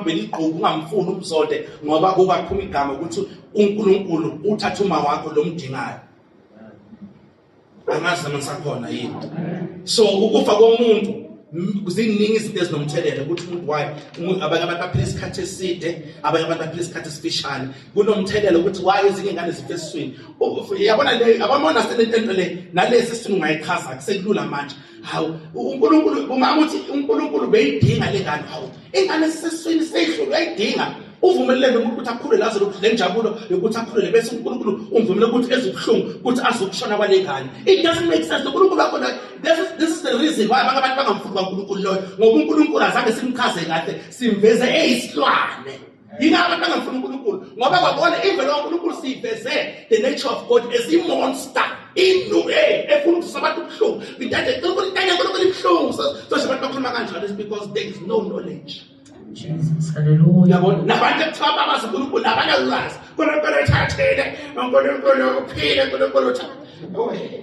Mbele igqubu ungamfuni umzonde ngoba kukaphuma igama ukuthi uNkulunkulu uthatha uma wakho lomdingayo. Angazi noma ngisakhona yini. So ukufa komuntu ziningi izinto ezinomthelela ukuthi umuntu why abanye abantu baphila isikhathi eside, abanye abantu baphila isikhathi esifishane. Kunomthelela ukuthi why ezinye ingane zife esiswini. Yabona le abamona senento le nalesi esiswini ungayichaza kusekulula manje. Hawu, uNkulunkulu uma uthi uNkulunkulu beyidinga le ngane, hawu, ingane sesiswini seyihlulwe uyayidinga. Uvumelele umuntu ukuthi akhule lazo lokhu le njabulo yokuthi akhulele bese uNkulunkulu umvumele ukuthi ezubuhlungu ukuthi azokushona kwale ngane. It doesn't make sense. UNkulunkulu wakho la, this is the reason why abanye abantu bangamfuni kaNkulunkulu loyo, ngoba uNkulunkulu azange simchaze kahle, simveze eyisilwane. Yingakho abantu bangamfuni uNkulunkulu, ngoba babona imvelo kaNkulunkulu siyiveze the nature of God as a monster inu efuna ukususa abantu ubuhlungu. Intando uNkulunkulu, intando kaNkulunkulu ibuhlungu. So abantu bakhuluma kanjalo is because there is no knowledge. Jesus, hallelujah. Yabona nabantu ekuthiwa babazi uNkulunkulu abanalwazi. uNkulunkulu uthathile, uNkulunkulu uphile, uNkulunkulu uthathile.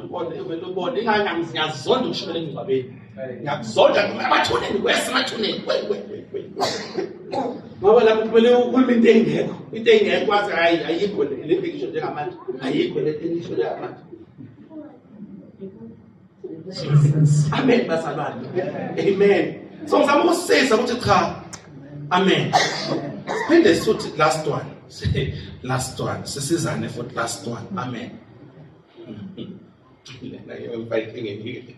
Ubone ubone ingane ngiyazonda ukushonela emngcwabeni. Ngiyakuzonda emathuneni, wese emathuneni. We we we. Ngoba lapho kumele ukhulume into engekho, into engekho wathi hayi ayikho le le ngisho njengamanje, ayikho le ngisho njengamanje. Jesus. Amen bazalwane. Amen. So ngizama ukusiza ukuthi cha. Amen. Siphinde sithi last one. Last one. Sisizane futhi last one. Amen. Lena yomfayithe ngenike.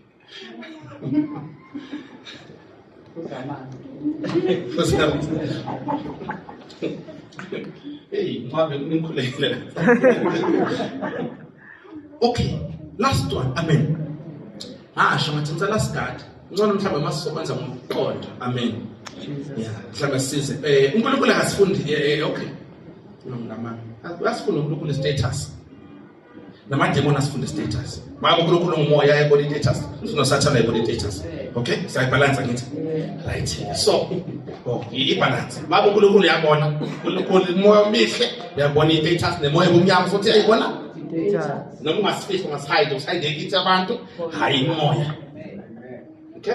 Hey, mhambe nikhulekele. Okay, last one. Amen. Ngasho ngathi ngicela sigade. Ngcono mhlawumbe masizokwenza ngokuqonda. Amen. Yeah, mhlawumbe size. UNkulunkulu akasifundi, okay. Ngama. Uyasifunda uNkulunkulu status. Namademoni asifunda status. Baba uNkulunkulu ngumoya ayebona status. SinoSathane ayebona status. Okay? Siyayibalance ngithi. Right. So, oh, ibalance. Baba uNkulunkulu uyabona. uNkulunkulu umoya omihle uyabona i-status nemoya obumnyama futhi uyayibona. Noma ungasifihli ungasihide usihide kithi abantu, hayi imoya. Okay?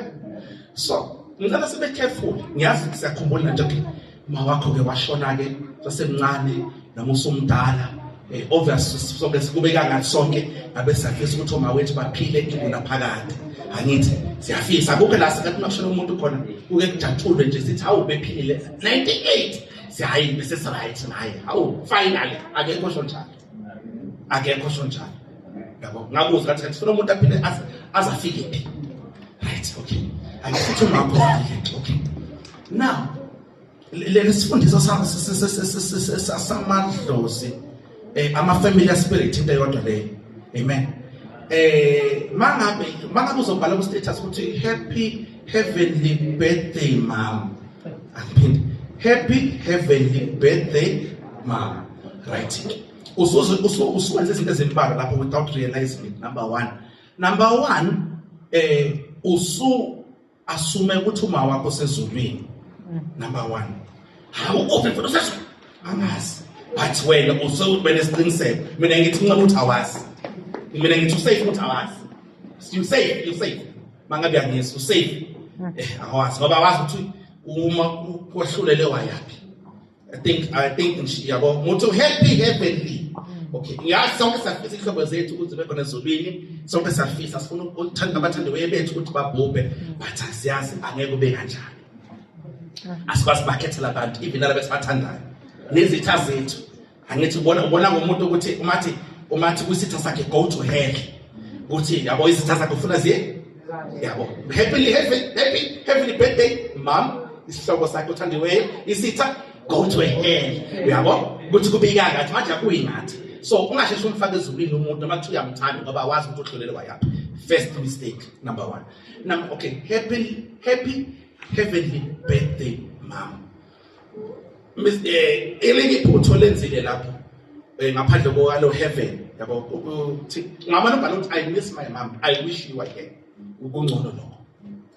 So, ngicela sibe careful. Ngiyazi siyakhumbula nje okay. Uma wakho ke washona ke sasemncane noma usumdala, obvious sonke sikubeka ngathi sonke ngabe siyafisa ukuthi oma wethu baphile ingunaphakade. Angithi siyafisa akukho la sikathi makushona umuntu khona kuke kujatshulwe nje sithi hawu bephilile 98, sihayi bese right ngaye, hawu finally. Akekho sho njalo, akekho sho njalo. Yabo ngabuza ngathi sifuna umuntu aphile azafike phi. Right, okay, angifuthi umakho afike. Okay, now leli sifundiso samadlozi, ama familiar spirit, into eyodwa leyo. Amen. Mangabe uzobhala ku status ukuthi happy heavenly birthday mom, angiphinde, happy heavenly birthday mom, right, usuze usuwenza izinto ezimbalwa lapho without realizing it. Number one, usu assume ukuthi uma wakho sezulwini. Number 1, hawu, uphi mfuna usezulwini? Angazi, but wena usewube nesiqiniseko. Mina ngithi ncane ukuthi awazi. Mina ngithi usafe ukuthi awazi. You safe, you safe mangabe uyangizwa, usafe. Awazi ngoba awazi ukuthi uma kwahlulele wayaphi. I think nje yabo muthi happy heavenly. Okay, ngiyazi sonke siyafisa ihlobo zethu ukuthi zibe khona ezulwini. Sonke siyafisa, sifuna ukuthanda abathandiweyo bethu ukuthi babhubhe, but asiyazi angeke ube kanjalo. Asikwazi bakhethela abantu, even laba esibathandayo nezitha zethu. Angithi ubona ngomuntu ukuthi umathi kwisitha sakhe go to hell, ukuthi yabo izitha zakhe ufuna ziye. Yabo happily happy heavenly birthday mom, isihloko sakhe uthandiweyo, isitha go to hell. Uyabo ukuthi kubika ngathi manje akuyingathi. So ungasheshi umfake ezulwini umuntu noma kuthiwa uyamthanda, ngoba awazi ukuthi uhlulele wayaphi. First mistake number 1. Number, okay, happy heavenly birthday mom. Elinye iphutho lenzile lapho, ngaphandle kwalo heaven, yabo, ukuthi ngamane ubhala ukuthi I miss my mom, I wish you were here. Ukungcono lokho.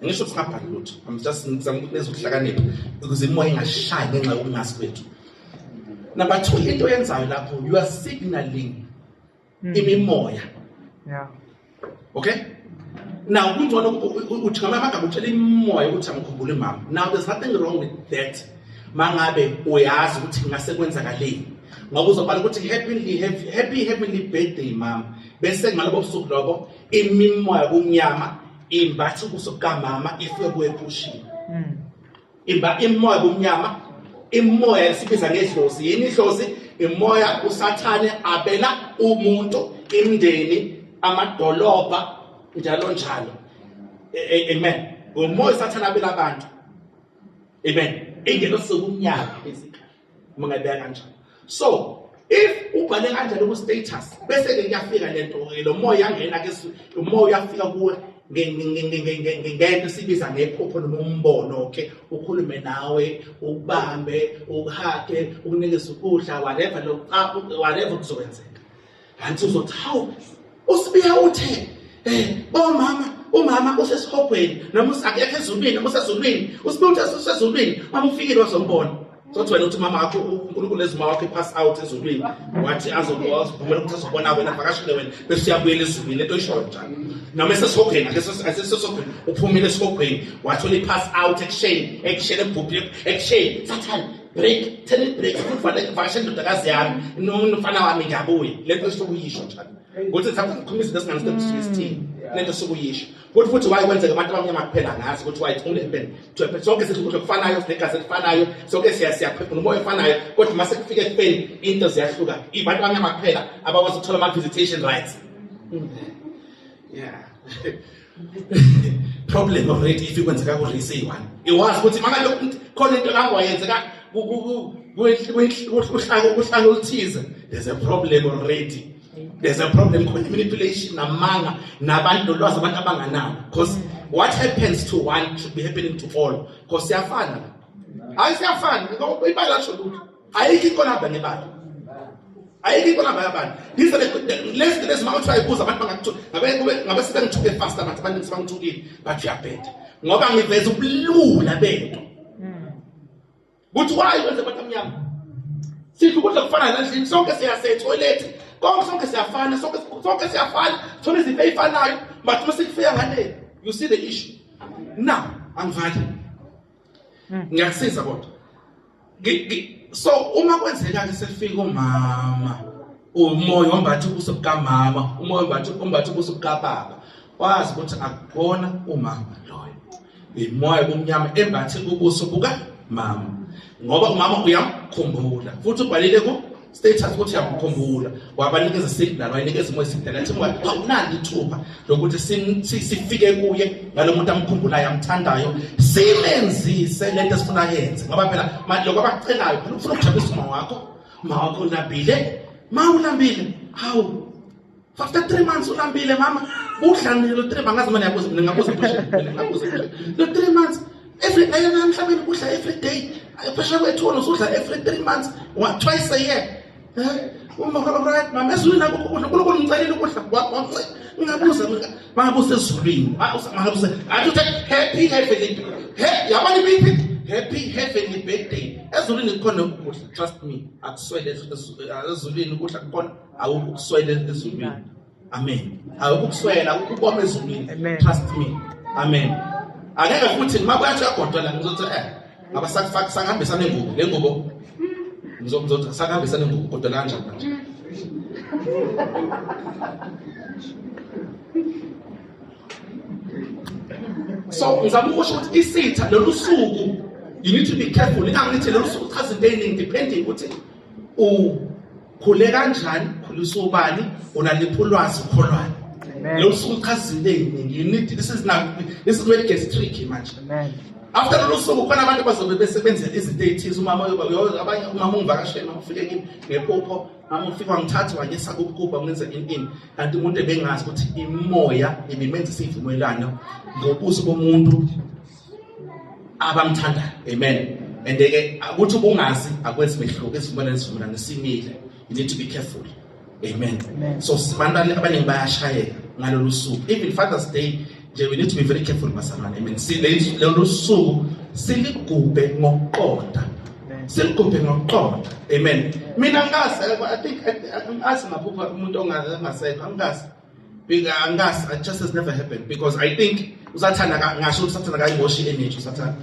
Ngisho ukuthi singabhali lutho, I'm just ngizama ukuthi nezokuhlakanipha ukuze imoya ingashayi ngenxa yokungazi kwethu. Number 2, into oyenzayo lapho, you are signaling imimoya. Okay. Now kungcono uthi ngamanye amagama utshela imoya ukuthi angikhumbule mama. Now there's nothing wrong with that. Mangabe uyazi ukuthi ngase kwenzakaleni. Ngoba uzobhala ukuthi happily happy heavenly birthday mama. Bese ngalobo busuku lobo imimoya kumnyama imbatha ubuso bukamama ifike kuwe ephushini. Imba imoya kumnyama imoya esibiza ngedlozi. Yini idlozi? Imoya usathane abela umuntu, imndeni, amadolobha njalo njalo. Amen. Umoya usathane abela abantu. Amen. Ingelosi sokumnyama basically. Uma ngayibeka kanjalo. So if ubhale kanjalo ku status bese ke kuyafika lento lo moya yangena ke umoya uyafika kuwe ngento sibiza ngephupho noma umbono ke ukhulume nawe ukubambe ukuhage ukunikeza ukudla whatever lo whatever kuzokwenzeka. Kanti uzothi hawu uSibiya uthe bomama umama usesihogweni noma usakekho ezulwini noma usezulwini uSibiya uthe usezulwini mama ufikile wazombona. Sothi wena uthi mama wakho uNkulunkulu ezuma wakho pass out ezulwini wathi azovumela ukuthi azobona wena vakashile wena bese uyabuyela ezulwini lento ishoyo njalo noma esesihogweni ake sesihogweni uphumile esihogweni wathola i-pass out ekusheni ekusheni ebhubhile ekusheni sathane break turn it break futhi fanele ngivakashele indodakazi yami nomfana wami ngiyabuya lento esokuyisho njalo ukuthi thatha ngikhuluma izinto esinganistep sithini lento esokuyisho futhi futhi why kwenzeka abantu abamnyama kuphela ngazi ukuthi why it only happen to happen sonke sidla ukudla okufanayo sinegazi elifanayo sonke siyaphefumula umoya ofanayo kodwa uma sekufika ekufeni into ziyahluka abantu abamnyama kuphela abakwazi ukuthola ama-visitation rights. Yeah, problem already if kwenzeka ku race eyi-one iwazi ukuthi maka khona into kangwayenzeka kuhlaka oluthize, there's a problem already, there's a problem khona manipulation namanga nabantu nolwazi abantu abanganalo, because what happens to one should be happening to all, because siyafana. Hayi, siyafana, ibala lasho lutho, ayikho inkolo hamba ngebala, ayikho inkolo hamba yabantu. These are the lezi lezi uma uthi ayibuza abantu bangakuthuka, ngabe ngabe sebengithuke fast, abantu abaningi sebangithukile, but uyabheda ngoba ngiveza ubulula bento kuthi why wenze abantu amnyama sidla ukudla kufana nandlini sonke siyase toilet konke sonke siyafana, sonke sonke siyafana, thola izinto ey'fanayo, but uma sekufika ngale you see the issue. Now angivali, ngiyakusiza kodwa. So uma kwenzeka ke sefika umama, umoya ombatha ubuso bukamama, umoya ombatha ubuso bukababa, wazi ukuthi akukona umama loyo, imoya bomnyama embathe ubuso bukamama, ngoba umama uyamkhumbula futhi ubhalile ku status ukuthi uyamkhumbula, wabanikeza signal, wayinikeza umoya signal athi moya awunalo ithuba lokuthi sifike kuye ngalo muntu amkhumbulayo amthandayo simenzise lento esifuna yenze, ngoba phela lokho abakucelayo phela ufuna ukujabulisa uma wakho, uma wakho ulambile, ma ulambile, hawu, after 3 months ulambile mama, udla nini lo 3 months? Mina ngiyabuza, mina ngingabuza, mina ngingabuza lo 3 months every ayana emhlabeni udla every day, phesha kwethu wona usudla every 3 months, twice a year. Uma right mama, ezulwini akukho ukudla, uNkulunkulu ngicelile ukudla, ngingabuza mangabuza ezulwini, mangabuza athi uthe happy heavenly he yabona ibiphi happy heavenly birthday, ezulwini kukhona ukudla, trust me, akuswele ezulwini ukudla kukhona, awukho ukuswela ezulwini. Amen. Awukho ukuswela, akukho ukoma ezulwini, trust me. Amen. Angeke futhi uma kuyathi uyagodola ngizothi ngaba sakufaka sangihambisa nengubo, le ngubo ngizothi sangihambisa nengubo, godola kanjani manje? So ngizama ukusho ukuthi isitha lolu suku, you need to be careful. Ingangithi lolu suku chaza into eyiningi depending ukuthi ukhule kanjani, khulisa ubani, unaliphi ulwazi, ukholwani. Lolu suku chaza izinto eyiningi. You need this is now this is where it gets tricky manje. Amen. After lolu suku khona abantu bazobe besebenzela izinto ey'thize, umama abanye umama ungivakashele, mama ufike kimi ngephupho, mama ufike wangithatha wangisa kubukuba ngenza ini ini, kanti umuntu ebengazi ukuthi imoya ibimenzisa iy'vumelwano ngobuso bomuntu abamthandayo. Amen. And ke ukuthi ubungazi akwenzi mehluko, isivumelwano isivumelwano simile. You need to be careful. Amen. Amen. So abantu abaningi bayashayeka ngalolu suku, even Father's Day nje, we need to be very careful bazalwane. Amen. Lolu suku siligubhe ngokuqonda, siligubhe ngokuqonda. Amen. Mina ngikaze, I think angikaze ngaphupha umuntu ongasekho, angikaze. Angazi, it just has never happened because I think usathana ngasho ukuthi usathana kayimoshi energy usathana.